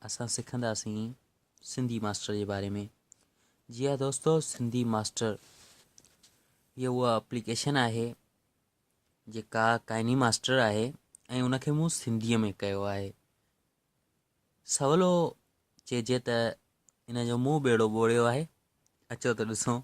اسان سکنداسين سنڌي ماسٽر جي باري ۾. جي ها دوستو سنڌي ماسٽر هي اها اپليڪيشن آهي جيڪا ڪائني ماسٽر آهي ۽ ان کي مون سنڌيء ۾ ڪيو آهي. سولو چئجي ته ان جو مون ٻيڙو ٻوڙيو آهي. اچو ته ڏسون.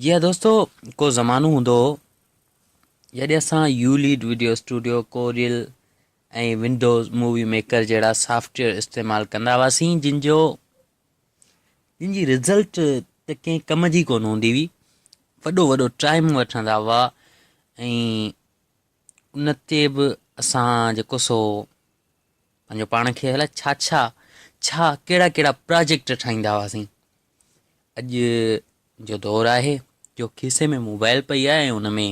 جي ها دوستو ڪو زمانو هوندو هو جڏهن اسان U lead video studio Corel ۽ Windows movie maker جهڙا سافٽويئر استعمال ڪندا هئاسين جن جو جن جي رزلٽ ته ڪنهن ڪم جي ڪونه هوندي هئي وڏو وڏو ٽائيم وٺندا هئا ۽ ان تي به اسان جيڪو سو پنهنجو پاڻ کي الائي ڇا ڇا ڇا ڪهڙا ڪهڙا پراجيڪٽ ٺاهيندا هئاسين اڄ جو دور آهي جو کيسي ۾ موبائل پئي آهي ۽ ان ۾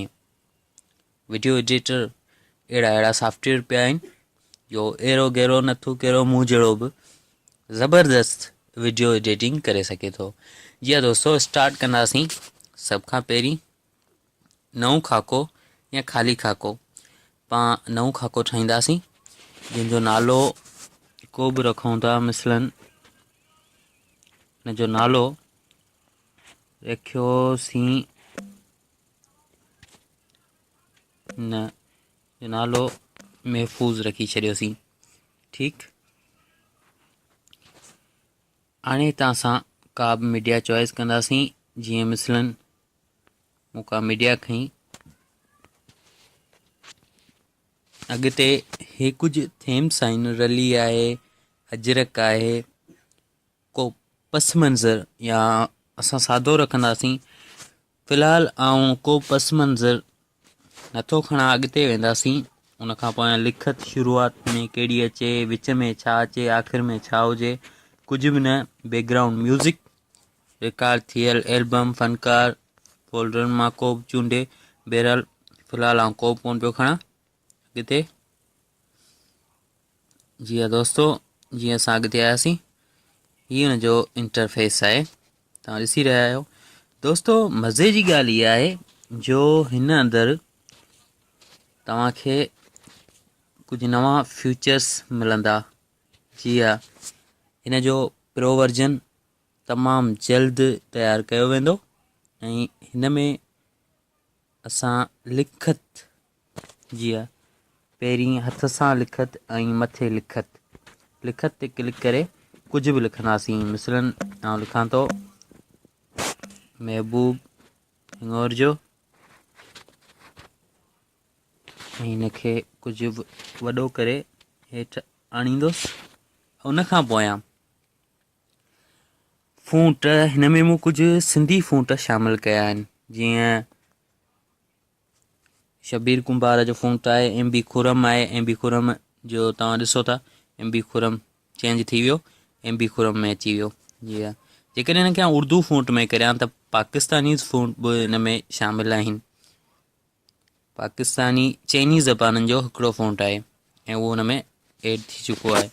وڊيو ايڊيٽر اهڙا اهڙا سافٽويئر پيا آهن جو اهڙو گهرو نٿو ڪهڙو مون جهڙو به زبردست وڊيو ايڊيٽنگ ڪري سگهي ٿو. جي ها دوستو اسٽارٽ ڪنداسين سڀ کان پهرين نئون خاڪو يا خالي خاڪو پان نئون خاڪو ٺاهينداسين جنهن جو نالو ڪو به رکون ٿا مثلا ان جو نالو رکيوسين نه جو نالو محفوظ رکي ڇڏيوسين ٺيڪ هاڻي هتان اسان ڪا به ميڊيا چوائس ڪنداسين جيئن مثلاً مون ڪا ميڊيا کنئي اڳتي هي ڪجهه ٿيمس آهن رلي آهي اجرڪ آهي ڪو پس منظر يا اسان سادو رکنداسين في الحال آئون ڪو پس منظر نٿو کڻان اڳتي وينداسين ان کان پويان لکت شروعات ۾ ڪهڙي اچي وچ ۾ ڇا اچي آخر ۾ ڇا هجي ڪجهه به نه بيڪ گرائونڊ ميوزڪ رڪارڊ ٿيل البم فنڪار فولڊرن مان ڪو به چونڊي بهرحال في الحال آئون ڪو به ڪونه پيو کڻان اڳتي جي ها دوستو جيئن اسان اڳتي آياسين هي ان جو انٽرفيس آهي توهان ڏسي رهيا آهيو دوستو مزي جي ڳالهه اها آهي جو هن اندر توهان کي ڪجهه نوان فيوچرس ملندا جي ها هن جو پرو ورجن تمام جلد تيار ڪيو ويندو ۽ هن ۾ اسان لکت جيئن پهرين هٿ سان لکت ۽ مٿي لکت لکت تي ڪلڪ ڪري ڪجهه به لکنداسين مثلاً آئون لکان ٿو محبوب هڱورجو ۽ هن کي ڪجهه به وڏو ڪري هيٺ آڻيندس ان کان پويان فونٽ هن ۾ مون ڪجهه سنڌي فونٽ شامل ڪيا آهن جيئن شبير ڪنڀار جو فونٽ آهي ايم بي خرم آهي ايم بي خرم جو توهان ڏسو ٿا ايم بي خرم چينج ٿي ويو ايم بي خرم ۾ اچي ويو جي ها جيڪڏهن هن کي آئون اردو فونٽ ۾ ڪريان ته پاڪستاني فونٽ به هن ۾ شامل آهن پاڪستاني چئني زبانن جو هڪڙو فونٽ آهي ۽ اهو هن ۾ ايڊ ٿي چڪو آهي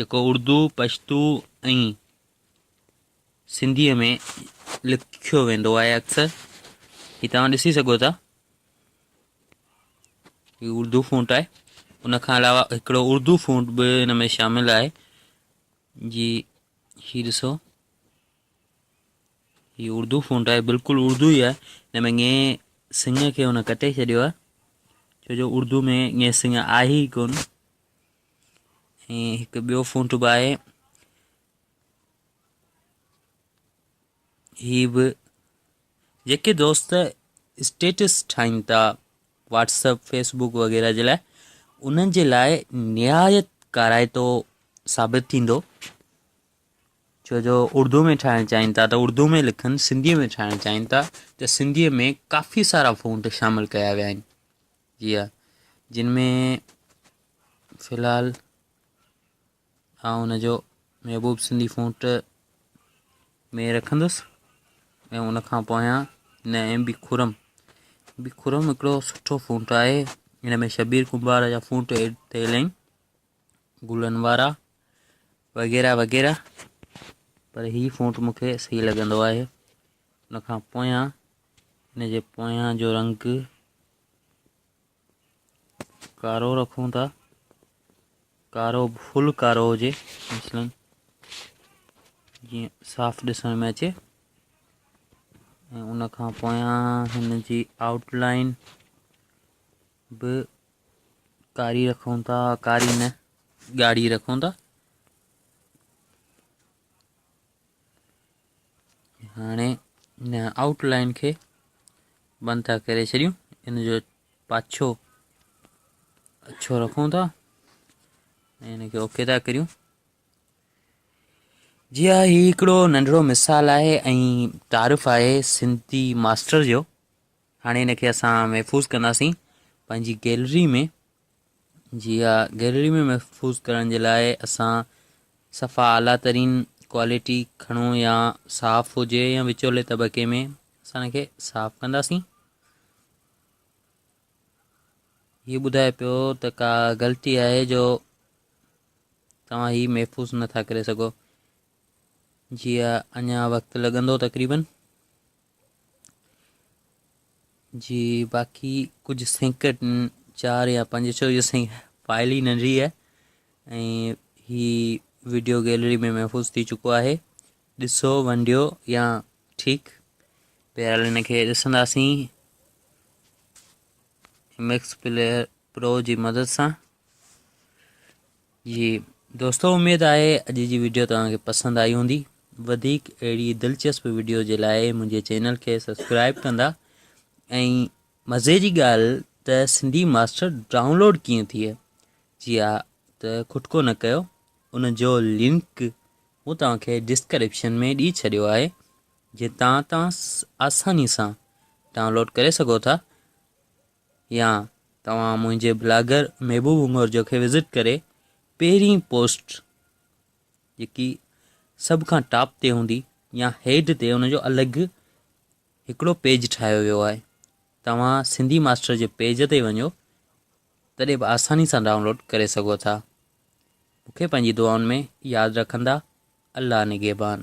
جيڪو اردو پشتو ۽ سنڌيء ۾ لکيو ويندو آهي اڪثر. هي توهان ڏسي سگهو ٿا. هي اردو فونٽ آهي. ان کان علاوه هڪڙو اردو فونٽ به هن ۾ شامل آهي. جي هي ڏسو. هي اردو فونٽ آهي بلڪل اردو ئي آهي. هن ۾ ڱي سنگ کي هن ڪٽي ڇڏيو آهي. ڇو جو اردو ۾ ڱي سنگ آهي ئي ڪونه. ۽ هڪ ٻيو فونٽ به آهي. هي به جيڪي دوست اسٽيٽس ٺاهين ٿا واٽس اپ فيس بڪ وغيره جي لاء انهن جي لاء نهايت ڪارائتو ثابت ٿيندو ڇو جو اردو ۾ ٺاهڻ چاهين ٿا ته اردو ۾ لکن سنڌي ۾ ٺاهڻ چاهين ٿا ته سنڌي ۾ ڪافي سارا فونٽ شامل ڪيا ويا آهن جي ها جن ۾ في الحال آئون ان جو محبوب سنڌي فونٽ ۾ رکندس ۽ ان کان پويان هن ايم بي خرم بي خرم هڪڙو سٺو فونٽ آهي هن ۾ شبير ڪنڀار جا فونٽ ايڊ ٿيل آهن گلن وارا وغيره وغيره پر هي فونٽ مونکي صحيح لڳندو آهي ان کان پويان. ان جي پويان جو رنگ ڪارو رکون ٿا، ڪارو فل ڪارو هجي مثلا جيئن صاف ڏسڻ ۾ اچي. ۽ ان کان پويان هن جي آئوٽ لائن به ڪاري رکون ٿا، ڪاري نه ڳاڙهي رکون ٿا. هاڻي هن آئوٽ لائن کي بند ٿا ڪري ڇڏيون، ان جو پاڇو اڇو رکون ٿا ۽ ان کي اوڪي ٿا ڪريون. جي ها، هي هڪڙو ننڍڙو مثال آهي ۽ تعارف آهي سنڌي ماسٽر جو. هاڻي ان کي اسان محفوظ ڪنداسين پنهنجي گيلري ۾. جي ها، گيلري ۾ محفوظ ڪرڻ جي لاء اسان صفا اعليٰ ترين ڪوالٽي کڻو يا صاف هجي يا وچولي طبقي ۾ اسان ان کي صاف ڪنداسين. هي ٻڌائي پيو ته ڪا غلطي آهي جو توهان هي محفوظ نٿا ڪري سگهو. جي ها، اڃا وقت لڳندو تقريبن. جي باقي ڪجهه سينڪٽ 4 يا 5 ڇو جو سائين فائل ئي ننڍي آهي ۽ هي ويڊيو گيلري ۾ محفوظ ٿي چڪو آهي. ڏسو ونڊيو يا ٺيڪ. بهرحال هن کي ڏسنداسين ايم ايڪس پليئر پرو جي مدد سان. جي دوستو اميد آهي اڄ جي ويڊيو توهان کي پسند آئي هوندي. وڌيڪ اهڙي دلچسپ ويڊيو جي لاء منهنجي چينل کي سبسڪرائب ڪندا. ۽ مزي جي ڳالهه ته سنڌي ماسٽر ڊائونلوڊ ڪيئن ٿئي، جي ها ته کٽڪو نه ڪيو، ان جو لنڪ مون توهان کي ڊسڪرپشن ۾ ڏئي ڇڏيو آهي جتان توهان آساني سان ڊائونلوڊ ڪري سگهو ٿا. يا توهان منهنجي بلاگر محبوب هڱورجو کي وزٽ ڪري پهرين پوسٽ جيڪي سڀ کان ٽاپ تي هوندي يا هيڊ تي ان جو الڳ هڪڙو پيج ٺاهيو ويو آهي، توهان سنڌي ماسٽر جي پيج تي وڃو تڏهن به آساني سان ڊائونلوڊ ڪري سگهو ٿا. مونکي پنهنجي دعائن ۾ ياد رکندا. الله نگهبان.